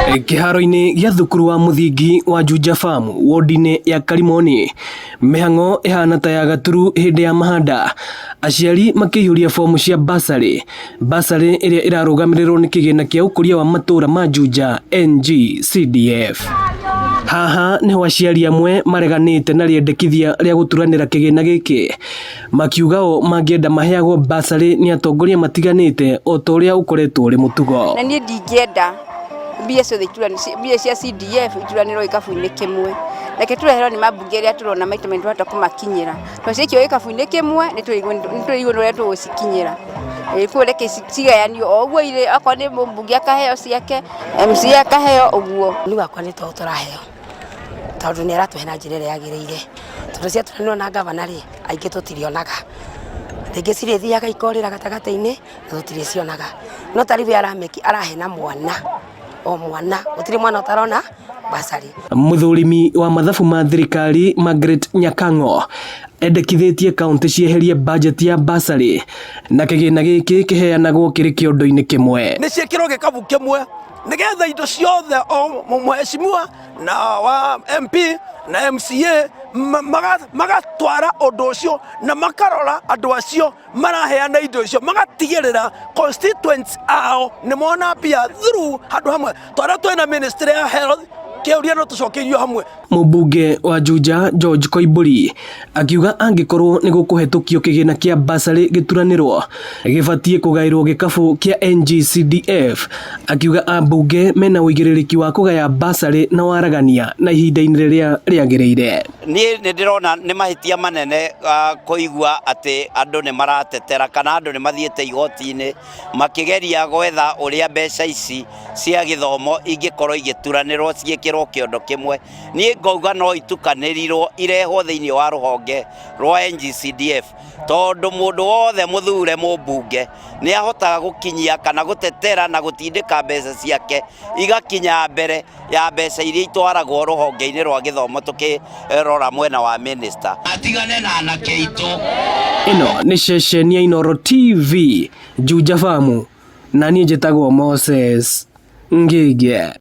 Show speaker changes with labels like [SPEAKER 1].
[SPEAKER 1] Kĩharo-inĩ gĩa thukuru wa mũthingi wa Juja Farm wodi-inĩ ya Karimoni, mĩhang'o ĩhana ta ya gaturu hĩndĩ ya mahanda, aciari makĩihũria fomu cia bursary, bursary ĩrĩa ĩrarũgamĩrĩrwo nĩ kĩgĩna kĩa ũkũria wa matũũra ma Juja NGCDF. Haha nĩho aciari amwe mareganĩte na rĩendekithia rĩa gũturanĩra kĩgĩna gĩkĩ, makiuga o mangĩenda maheagwo bursary nĩ atongoria matiganĩte o ta ũrĩa ũkoretwo ũrĩ mũtugo.
[SPEAKER 2] Na niĩ ndingĩenda mbia ciothe mbia cia CDF ituranĩrwo gĩkabu-inĩ kĩmwe. Reke tũreherwo nĩ mambunge arĩa tũrona maita maingĩ twahota kũmakinyĩra. Tondũ ciaikio gĩkabu-inĩ kĩmwe nĩ tũrĩigua ũrĩa tũgũcikinyĩra. Koguo reke cigayanio o ũguo irĩ, okorwo nĩ mũmbunge akaheo ciake, MCA akaheo ũguo.
[SPEAKER 3] Niĩ wakwa nĩ to tũraheo tondũ nĩ aratũhe na njĩra ĩrĩa yagĩrĩire. Tondũ ciaturanĩrwo na ngavana rĩ, aingĩ tũtirionaga. Rĩngĩ cirĩthiaga ikorĩra gatagatĩ-inĩ na tũtirĩcionaga. No ta rĩu we arahe na mwana, o mwana, gũtirĩ mwana ũtarona bursary.
[SPEAKER 1] Mũthũrimi wa mathabu ma thirikari Margaret Nyakang'o endekithĩtie kaunti cieherie bajeti ya bursary na kĩgĩna gĩkĩ kĩheanagwo kĩrĩ kĩondo-inĩ kĩmwe.
[SPEAKER 4] Nĩ ciĩkĩrwo gĩkabu kĩmwe nĩgetha indo ciothe o mheshimiwa na wa MP na MCA magatwara ũndũ ũcio na makarora andũ acio maraheana indo icio, magatigĩrĩra constituents ao nĩ mona mbia through handũ hamwe. Twana twĩna ministry ya health, kĩũria no tũcokeirio hamwe.
[SPEAKER 1] Mũmbunge wa Juja George Koimbũri akiuga angĩkorwo nĩ gũkũhetũkio kĩgĩna kĩa bursary gĩturanĩrwo gĩbatiĩ kũgaĩrwo gĩkabũ kĩa NGCDF, akiuga ambunge mena ũigĩrĩrĩki wa kũgaya bursary na waragania na ihinda-inĩ rĩrĩa rĩagĩrĩire.
[SPEAKER 5] Niĩ nĩ ndĩrona nĩ mahĩtia manene kũigua atĩ andũ nĩ maratetera kana andũ nĩ mathiĩte igoti-inĩ makĩgeria gwetha ũrĩa mbeca ici cia gĩthomo ingĩkorwo igĩturanĩrwo ciĩkĩrwo kĩondo kĩmwe. Niĩ ngauga no itukanĩrirwo irehwo thĩinĩ wa rũhonge rwa NGCDF, tondũ mũndũ wothe mũthure mũmbunge nĩ ahotaga gũkinyia kana gũtetera na gũtindĩka mbeca ciake igakinya mbere ya mbeca iria itwaragwo rũhonge-inĩ rwa gĩthomo tũkĩrora mwena wa minister. Atigane na anake aitũ.
[SPEAKER 1] Ĩno nĩ ceceni ya Inooro TV, Juja Farm, na niĩ njĩtagwo Moses Ngĩngĩ.